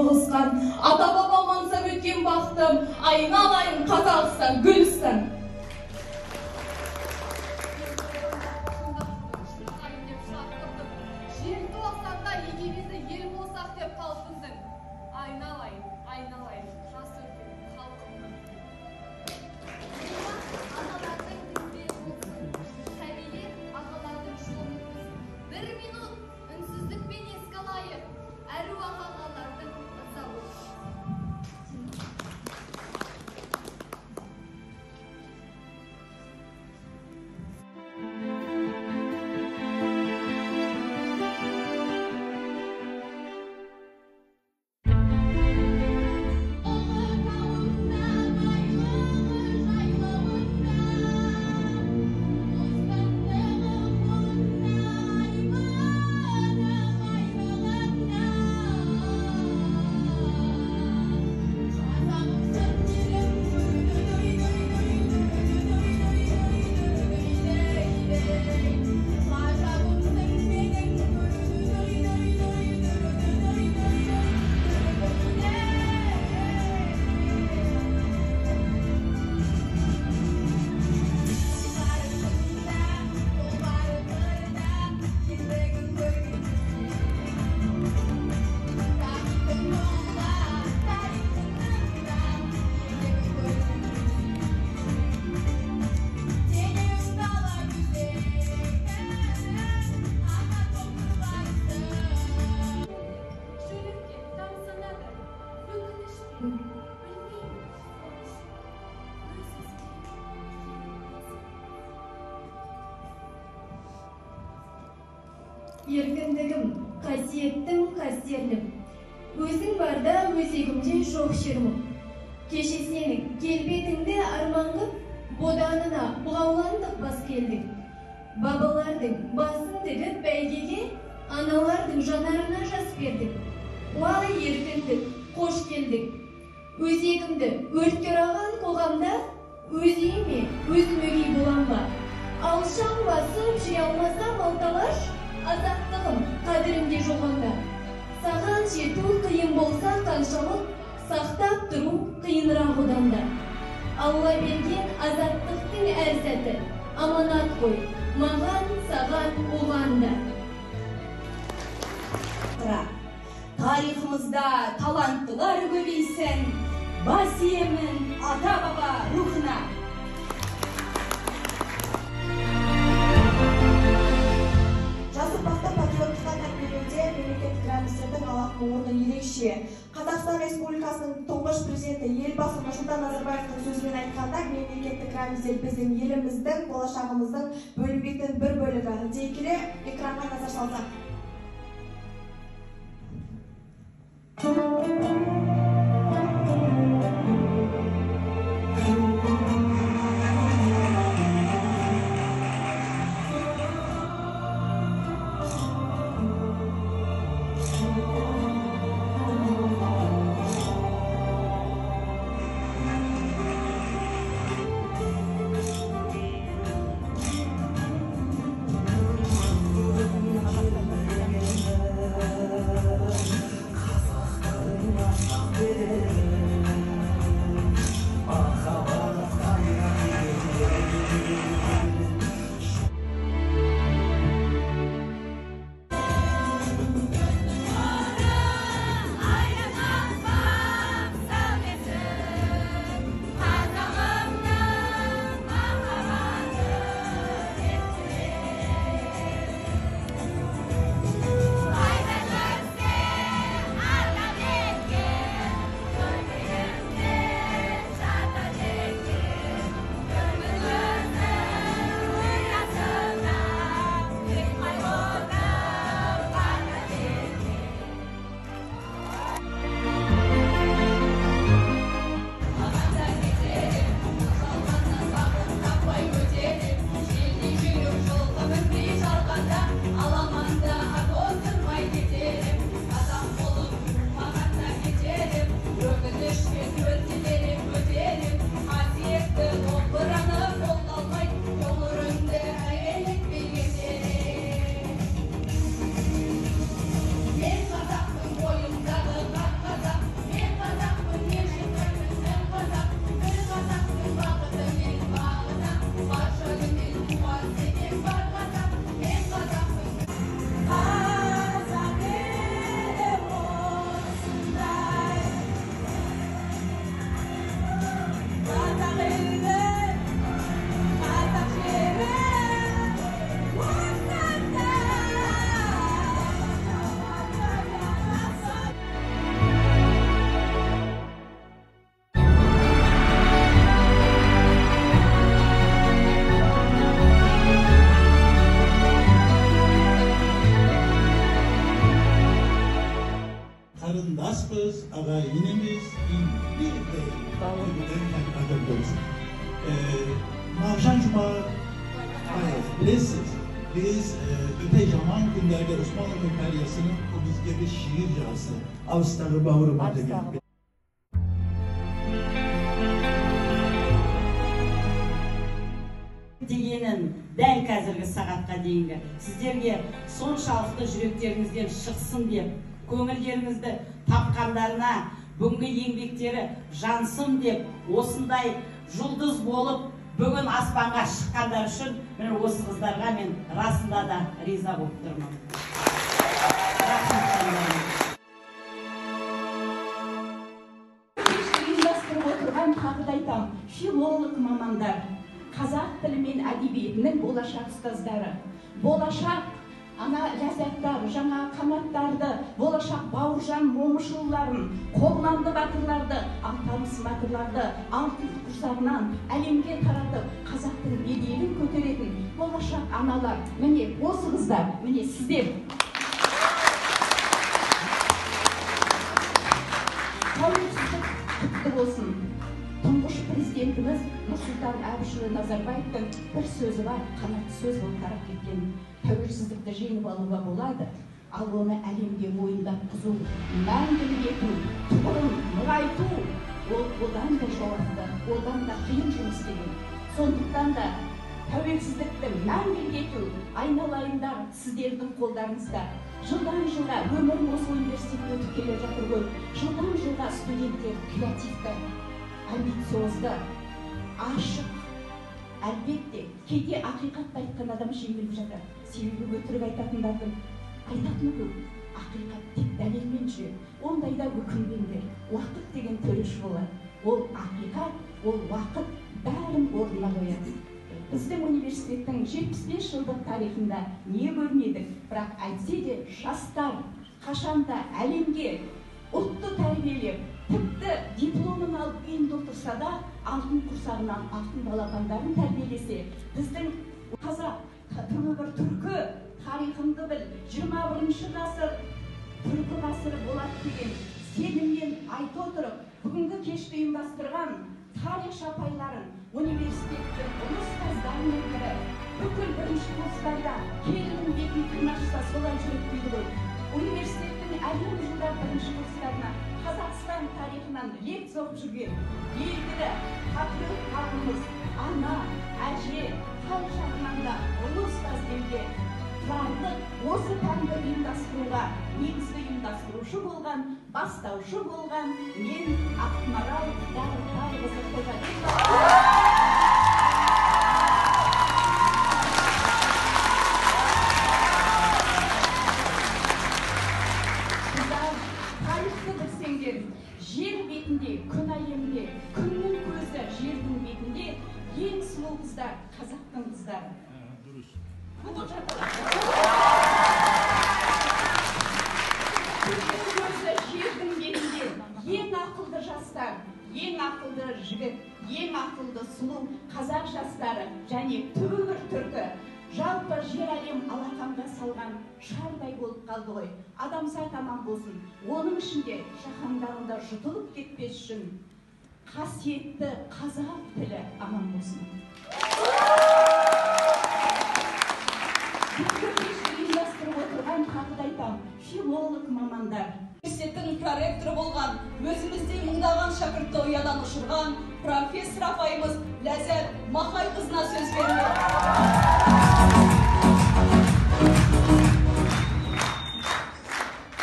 тоғысқан, ата-бабам аңсап өткен бақытым, айналайын Қазақстан, Гүлстан. Желтоқсанда егеменді ел болсақ деп талпындың. Айналайын, айналайын, жас өркен халқымның. Аналардың дінбен болсын, сәбилер ағалардың жолын қусын. Бір минут үнсіздікпен еске алайық, әруақ ағалардың ырза болсын. Еркіндігім, қасиеттім, қастерлім. Өзің барда өзегімде жоқ шермін. Кеше сенің келбетіңді арман қып, боданына бұғауландық бас келдің. Бабалардың басын тігіп бәйгеге, аналардың жанарына жас бердің. Уай, еркіндік, қош келдің. Өзегімді өртке ораған қоғамда, өз үйіме өзім өгей болам ба? Алшаң басып жүре алмасам алталаш, азаттығым қадірімде жоқ онда. Саған жету қиын болса қаншалық, сақтап тұру қиынырақ одан да. Алла берген азаттықтың әр сәті, аманат қой, маған, саған, оған да. Тарихымызда таланттылар көбейсін, бас иемін ата-баба рухына. Жас ұрпақты патриоттыққа тәрбиелеуде мемлекеттік рәміздердің алатын орны ерекше. Қазақстан Республикасының тұңғыш президенті Елбасы Нұрсұлтан Назарбаевтың сөзімен айтқанда, мемлекеттік рәміздер біздің еліміздің, болашағымыздың бөлінбейтін бір бөлігі. Дей келе экранға назар салсақ. Değil. Duygularını Mavşan Jumabayev, bilirsiniz, biz öte zaman günlerde Osmanlı İmperyası'nın o bizge bir şiir yazdı. Avstağı Bağırma degan. Дегенін дәл қазіргі сағатқа дейінгі сіздерге соншалықты жүректеріңізден шықсын деп, көңілдеріңізді тапқандарына, бүгінгі еңбектері жансын деп, осындай жұлдыз болып бүгін аспанға шыққандар үшін міне осы қыздарға мен расында да риза болып тұрмын. Рахмет. Ұйымдастырып отырған тағы да айтамын, филолог мамандар, қазақ тілі мен әдебиетінің болашақ ұстаздары, болашақ ана ләззаттар, жаңа қанаттарды, болашақ Бауыржан Момышұлыларын, Қобыланды батырларды, Алпамыс батырларды алтын құрсағынан әлемге таратып, қазақтың беделін көтеретін болашақ аналар, міне осы қыздар, міне сіздер. Тәуелсіздік құтты болсын. Тұңғыш президентіміз Нұрсұлтан Әбішұлы Назарбаевтың бір сөзі бар, қанатты сөз болып тарап кеткен. Тәуелсіздікті жеңіп алуға болады, ал оны әлемге мойындатқызу, мәңгілік ету, тұғырын нығайту, ол одан да жауапты, одан да қиын жұмыс деген. Сондықтан да тәуелсіздікті мәңгілік ету айналайындар сіздердің қолдарыңызда. Жылдан жылға өмірім осы университетте өтіп келе жатыр ғой. Жылдан жылға студенттер креативті, амбициозды, ашық. Әлбетте, кейде ақиқатты айтқан адам жеңіліп жатады. Себебі өтірік айтатындардың айтатыны көп. Ақиқат тек дәлелмен жүреді. Ондайда өкінбеңдер. Уақыт деген төреші болады. Ол ақиқат, ол уақыт бәрін орнына қояды. Біздің университеттің 75 жылдық тарихында не көрмедік, бірақ әйтсе де жастар қашанда әлемге ұлтты тәрбиелеп, тіпті дипломын алып үйінде отырса да, алтын құрсағынан алтын балапандарын тәрбиелесе, біздің қазақ түбі бір түркі тарихымды біл, 21-ші ғасыр түркі ғасыры болады деген сеніммен айта отырып, бүгінгі кешті ұйымдастырған тарихшы апайларын, университеттің ұлы ұстаздарының бірі, бүкіл бірінші курстарда келіннің бетін кім ашса солай жүріп дейді ғой. Университеттің әлем жылдар бірінші курстарына Қазақстан тарихынан лекция оқып жүрген белгілі патриот ғалымымыз, ана, әже, қай жағынан да ұлы ұстаз деуге тұрарлық осы пәнді ұйымдастыруға негізгі ұйымдастырушы болған, бастаушы болған мен Ақмарал Дәрібайқызы Қожабекова. Жер бетінде, күн әлемде, күннің көзі жердің бетінде ең сұлу қыздар қазақтың қыздары. Дұрыс. Күннің көзі жердің бетінде ең ақылды жастар, ең ақылды жігіт, ең ақылды сұлу қазақ жастары және түбі бір түркі. Жалпы жер әлем алақанға салған шардай болып қалды ғой. Адамзат аман болсын. Оның ішінде жаһандарында жұтылып кетпес үшін қасиетті қазақ тілі аман болсын. Бүгінгі кешті ұйымдастырып отырған тағы да айтамын, филолог мамандар. Университеттің проректоры болған, өзіміздей мыңдаған шәкіртті ұядан ұшырған профессор апайымыз Ләззат Махайқызына сөз беріледі.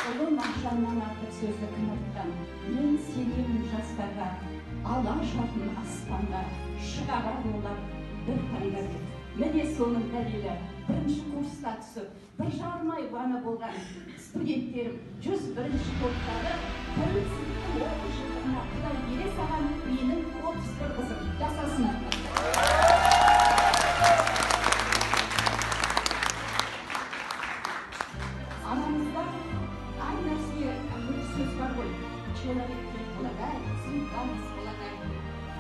Ұлы Мағжаннан артық сөзді кім айтқан? Мен сенемін жастарға, ала жақын аспанға, шығарар олар бір таңда деп. Міне соның дәлелі, бірінші курсқа түсіп, 1,5 ай ғана болған студенттерім 101-ші топтағы тәуелсіздіктің 30 жылдығына Құдай бере салған менің 31 қызым жасасын. Арамызда әр нәрсе бір сөз бар ғой. Человек предполагает, судьба располагает.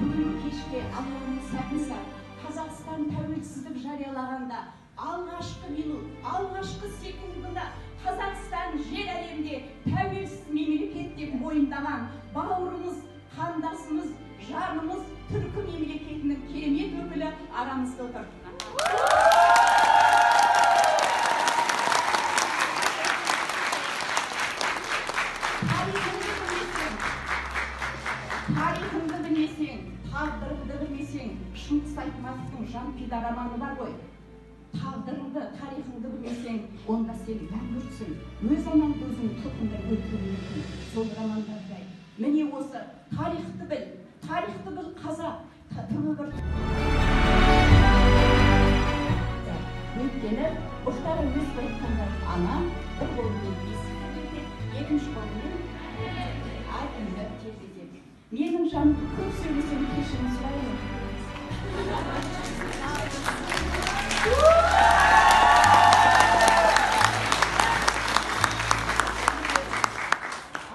Бүгінгі кешке Алланың сәтін сап, Қазақстан тәуелсіздік жариялағанда алғашқы минут, алғашқы секундында Қазақстан жер әлемде тәуелсіз мемлекет деп мойындаған бауырымыз қандасымыз, жанымыз, түркі мемлекетінің керемет өкілі арамызда отыр. Тарихыңды білмесең, тағдырыңды білмесең, Шыңғыс Айтматовтың Жан пида романы бар ғой. Тағдырыңды, тарихыңды білмесең, онда сен мәңгүртсің. Өз анаңды өзің тұқымдай өлтіруі мүмкін. Сол романдардай. Міне осы тарихты біл, тарихты біл қазақ, түбі бір. Өйткені Мұхтар Әуезов айтқандай, ана бір қолымен бесік тербетеді, екінші қолымен әлемді тербетеді. Менің жаным, көп сөйлесем кешірім сұраймын.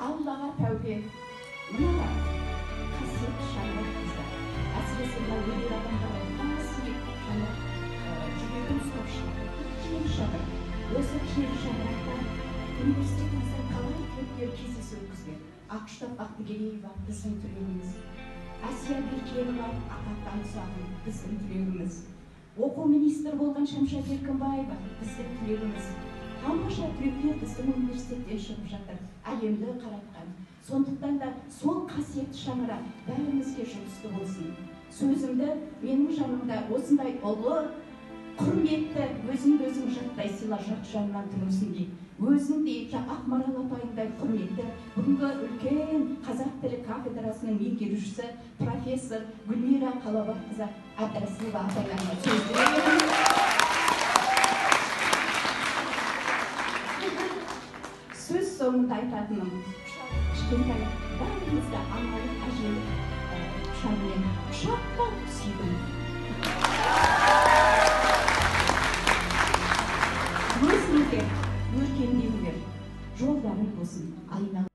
Аллаға тәубе. Мыналар қасиетті шаңырақ қыздар. Әсіресе мына өнер адамдары қасиетті шаңырақ, жүрегін ұстап шығады. Кең шаңырақ. Осы кең шаңырақта университетіміздің талай түлектері кездесу өткізген. Ақұштап Бақтыгереева біздің түлегіміз. Әсия Беркенова атақты аңсағын біздің түлегіміз. Оқу министрі болған Шәмшат Еркінбаева біздің түлегіміз. Тамаша түлектер біздің университеттен шығып жатыр, әлемді қаратқан. Сондықтан да сол қасиетті шаңырақ бәрімізге жұғысты болсын. Сөзімді менің жанымда осындай ұлы, құрметті, өзіңді өзің жаттай сыйла, жат жанынан түңілсін дейді. Өзіндей Ақмарал апайындай құрметті, бүгінгі үлкен қазақ тілі кафедрасының меңгерушісі профессор Гүлмира Қалабайқызы Әбдірәсілова апайларына сөз беремін. Сөз соңында айтатыным, кішкентай бәрімізді аналық әжелік құшағымен құшақтап сүйдім. Өсіңдер, өркендеңдер, жолдарың болсын, айналайын.